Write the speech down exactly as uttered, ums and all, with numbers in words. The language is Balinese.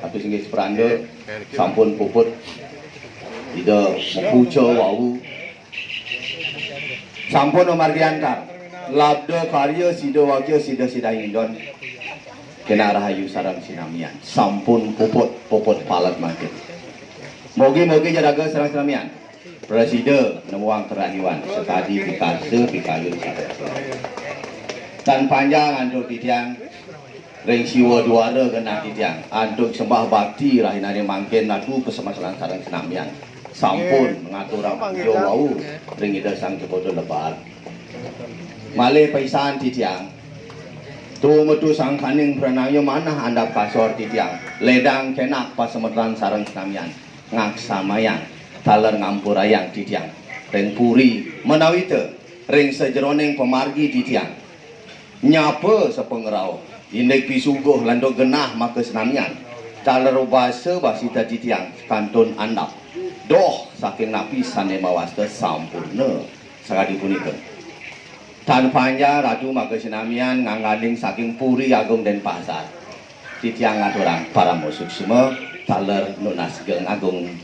Atus inggih sepranda, sampun puput Ida mapuja wau. Sampun mamargi antar. Labda karya sida wagya sida sidaning don. Kena rahayu sareng sinamian. Sampun puput, puput palet mangkin. Mogi-mogi jaraga sareng sinamian. Prasida nemuang keraniwan sakadi pikarsa pikayun sareng sinamian. Tan panjang antuk titiang ring siwa duara genah titiang antuk sembah bakti rahinane mangkin natu pasemeton sareng sinamian. Sampun ngaturang puja wau ring Ida Sang Jebota Lebar. Malih pisan titiang. Tumetu sangkaning pranaya manah andap kasor titiang. Ledang kenak pasemeton sareng sinamian. Ngaksamayang taler ngampurayang titiang. Ring puri menawita ring sajeroning pamargi titiang. Nyapa sapangrauh, indik pisuguh lantuk genah maka sinamian. Taler basa basita titiang kantun andap. Doh saking napi sane mawasta sampurna sakadi punika. Tan panjang Ratu maka sinamian ngangganing saking Puri Agung Denpasar. Titiang ngaturang parama suksma taler nunas geng agung